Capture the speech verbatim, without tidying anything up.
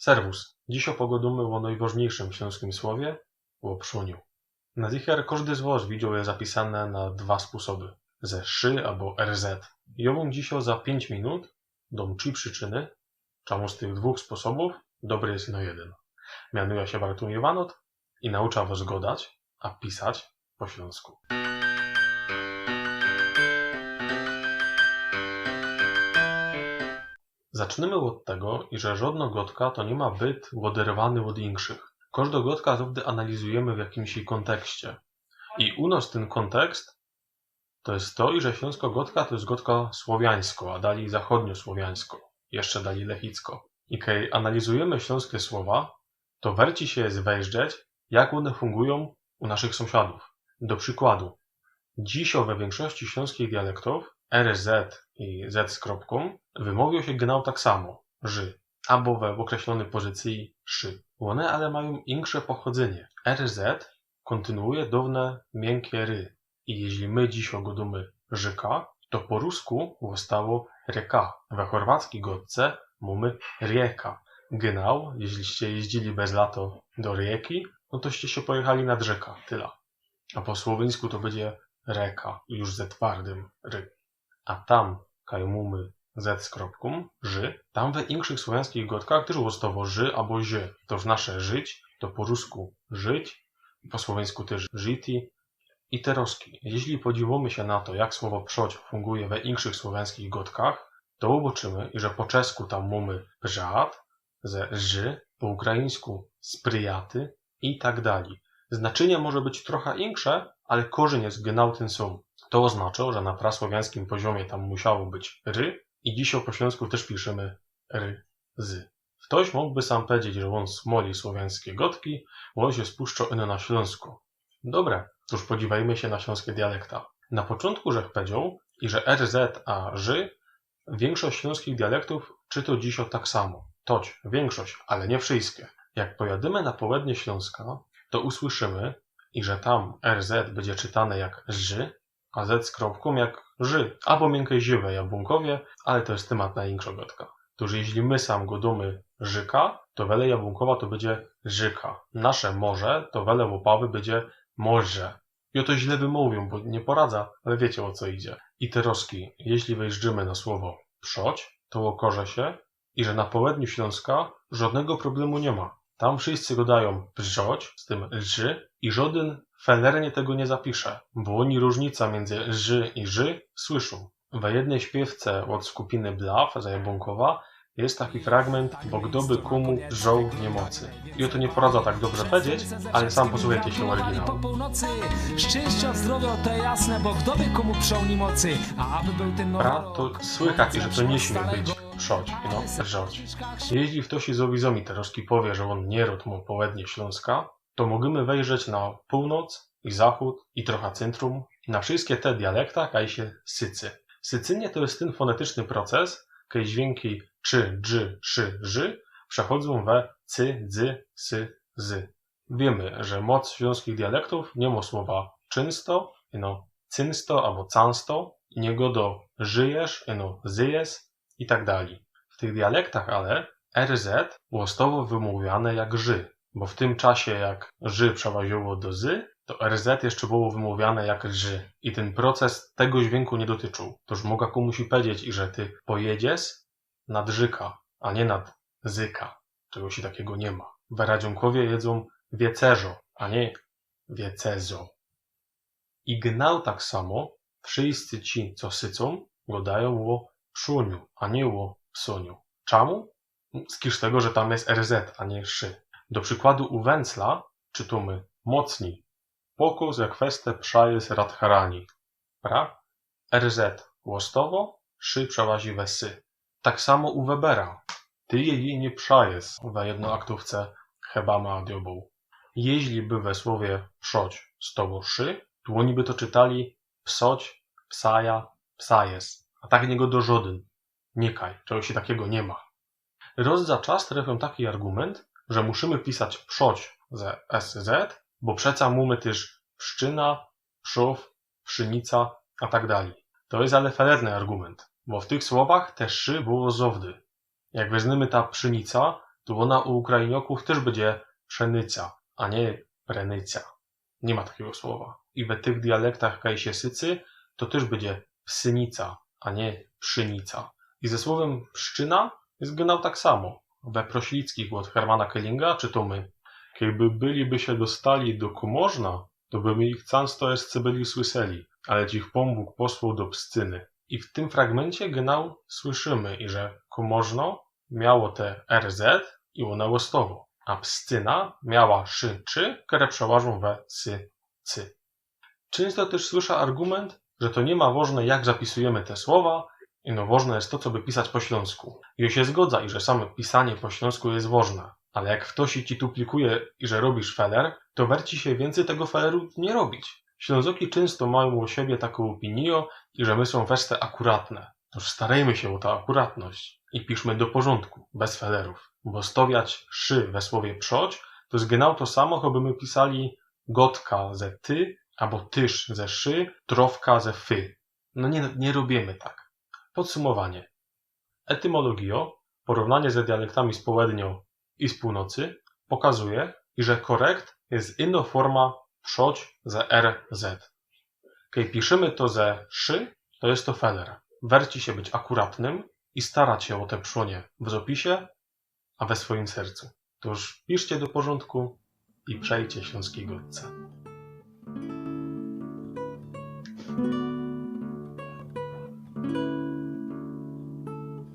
Serwus. Dzisiŏ pogŏdōmy ô nojważniyjszym ślōnskim słowie, ô przōniu. Na zicher kożdy z wŏs widzioł je zapisane na dwa sposoby. Ze szy abo R Z. Jŏ wōm dzisiŏ za piyńć minut dōm trzi prziczyny, czemu z tych dwōch sposobōw dobry je ino jedyn. Mianujã sie Bartłomiej Wanot i nauczã wŏs gŏdać, a pisać po ślōnsku. Zacznymy ôd tego, iże żŏdnŏ gŏdka to niy ma być ôderwanŏ ôd inkszych. Kożdõ gŏdkã zawdy analizujymy w jakimś kōntekście. I u nŏs tyn kōntekst to je to, iże ślōnskŏ gŏdka to je gŏdka słowiańskŏ, a dalij zachŏdniosłowiańskŏ, jeszcze dalij lechickŏ. I kej analizujymy ślōnskie słowa, to werci sie je wejrzeć, jak ône fungujōm u naszych sōmsiadōw. Do przikładu, dzisiŏ we wiynkszości ślōnskich dialektōw R Z i Z z kropkōm wymŏwiōm sie genau tak samo, ży, abo we ôkreślōnyj pozycyji szy. Ône ale majōm insze pochodzynie. R Z kōntynuuje downe miynkie ry. I jeźli my dzisiŏ gŏdōmy Rzyka, to po ruskō ôstało Ryka. We chorwackij gŏdce mōmy Rijeka. Genau, jeźliście jeździli bez lato do Rijeki, no toście sie pojechali nad rzykã, tela. A po słowińskō to bydzie Reka, już ze twardym ry. A tam, kaj mōmy Z z kropkōm, ży, tam we inkszych słowiańskich gŏdkach tyż ôstało ży abo zie. To znaczy żyć, to po ruskō żyć, po słowińskō tyż żyti. I terŏzki, jeźli podziwōmy sie na to, jak słowo przoć funguje we inkszych słowiańskich gŏdkach, to ôbŏczymy, iże po czeskō tam mōmy brzat, ze ży, po ukraińskō sprijaty i tak dalij. Znaczynie może być trocha insze, ale korzyń je genau tyn sōm. To ôznaczŏ, że na prasłowiańskim poziōmie tam musiało być ry i dzisiŏ po ślōnskō tyż piszymy ry, zy. Ftoś mōgłby sam powiedzieć, że ôn smoli słowiańske gŏdki, bo ôn sie spuszczŏ ino na Ślōnsko. Dobre, tōż podziwejmy sie na ślōnske dialekta. Na poczōntku żech powiedzioł, iże R Z a ży, wiynkszość ślōnskich dialektōw czytŏ dzisiŏ tak samo. Toć, wiynkszość, ale niy wszyjske. Jak pojadymy na połednie Ślōnska, to usłyszymy, iże tam R Z bydzie czytane jak ży, a Z z kropkōm jak ży, abo miynkie zy we Jabōnkowie, ale to je tymat na inkszõ gŏdkã. Tōż jeźli my sam gŏdōmy Rzyka, to wele Jabōnkowa to bydzie Rzyka. Nasze morze to wele Ôpawy bydzie Morze. Jŏ to źle wymōwiōm, bo niy poradzã, ale wiycie, ô co idzie. I terŏzki, jeźli wejrzymy na słowo przoć, to ôkŏże sie, iże na połedniu Ślōnska żŏdnego problemu niy ma. Tam wszyjscy gŏdajōm przoć z tym ży i żŏdyn felernie tego niy zapisze, bo ôni rōżnica miyndzy ży i ży słyszōm. We jednyj śpiywce ôd skupiny Blaw ze Jabōnkowa je taki fragment: „Bo kdo by kōmu przoł niymocy”. I jŏ to niy poradzã tak dobrze powiedzieć, ale sam posłuchejcie sie ôryginału. Po pōłnocy szczynście, zdrowio, te jasne, bo kdo by kōmu przoł niymocy, a aby bōł tyn nŏ... Pra, to słychać, iże to niy śmie być przoć, ino przoć. Jeźli ftoś z wŏs mi terŏzki powie, że ôn niy rŏd mŏ połednie Ślōnska, to mōgōmy wejrzeć na pōłnoc i zachōd i trocha cyntrum i na wszyjske te dialekta kaj sie sycy. Sycynie to je tyn fonetyczny proces, kej dźwiynki cz, dż, sz, ż przechodzōm we cy, dzy, sy, zy. Wiymy, że mŏc ślōnskich dialektōw niy mŏ słowa czynsto, ino cynsto abo cansto, i niy gŏdŏ żyjesz, ino zyjes, i tak dalij. W tych dialektach ale R Z ôstŏwŏ wymōwiane jak ży, bo w tym czasie, jak ży przełaziło do zy, to R Z jeszcze było wymōwiane jak ży. I tyn proces tego dźwiynku niy dotyczōł. Tōż mōgã kōmuś powiedzieć, iże ty pojedziesz nad Rzyka, a niy nad Zyka. Czegoś takigo niy ma. We Radzionkŏwie jedzōm wiecerzo, a niy wiecezŏ. I genau tak samo wszyjscy ci, co sycōm, gŏdajōm ô przōniu, a niy ô psōniu. Czemu? Skij z tego, że tam je R Z, a niy szy. Do przikładu u Wenzla czytōmy mocni. Pokŏ ze kweste przajes radcharani. Pra? R Z ôstŏwŏ, szy przełazi we sy. Tak samo u Webera. Ty je niy przajes we jednoaktōwce Chebama a diobōł. Jeźli by we słowie przoć stŏło szy, to ôni by to czytali psoć, psaja, psajes. A tak niy gŏdŏ żŏdyn. Niykaj, czegoś takigo niy ma. Rŏz za czas trefiōm taki argumynt, że musimy pisać przoć ze S Z, bo przeca mōmy tyż pszczyna, przōw, pszynica, a tak dalij. To je ale felerny argumynt, bo w tych słowach te szy było zŏwdy. Jak weznymy ta pszynica, to ôna u Ukrainiokōw tyż bydzie przenycia, a niy prenycia. Niy ma takigo słowa. I we tych dialektach kaj sie sycy, to tyż bydzie psynica, a niy przinica. I ze słowym pszczyna je genau tak samo. We proślickich ôd Hermana Kellinga czytōmy: Kejby byliby sie dostali do Kōmorzna, to by my ich cansto jeszcze byli słyseli, ale jich Pōnbōg posłoł do Pscyny. I w tym fragmyncie genau słyszymy, iże Kōmorzno miało te R Z i ône ôstowo, a Pscyna miała szy, czy, kere przełażōm we sy, cy. Czynsto tyż słysza argumynt, że to niy ma wożne, jak zapisujymy te słowa, ino wożne je to, coby pisać po ślōnsku. Jo sie zgodza, iże samo pisanie po ślōnsku je wożne, ale jak ftoś ci tu plikuje, iże robisz feler, to werci sie wiyncyj tego feleru niy robić. Ślōnzoki czynsto majōm ô siebie takõ ôpinijo, iże my sōm weste akuratne. Tōż starejmy sie ô ta akuratność i piszmy do porzōndku, bez felerōw. Bo stowiać szy we słowie przoć, to je genau to samo, choby my pisali gotka ze ty, abo tyż ze szy, trowka ze fy. No niy, niy robiymy tak. Podsumowanie. Etymologijo, porównanie ze dialektami z połednio i z pōłnocy, pokazuje, iże korekt je ino forma przoć ze R Z. Kej piszymy to ze szy, to je to feler. Werci sie być akuratnym i starać sie ô te przonie w zopisie, a we swojim sercu. Tōż piszcie do porzōndku i przejcie ślōnskij godce.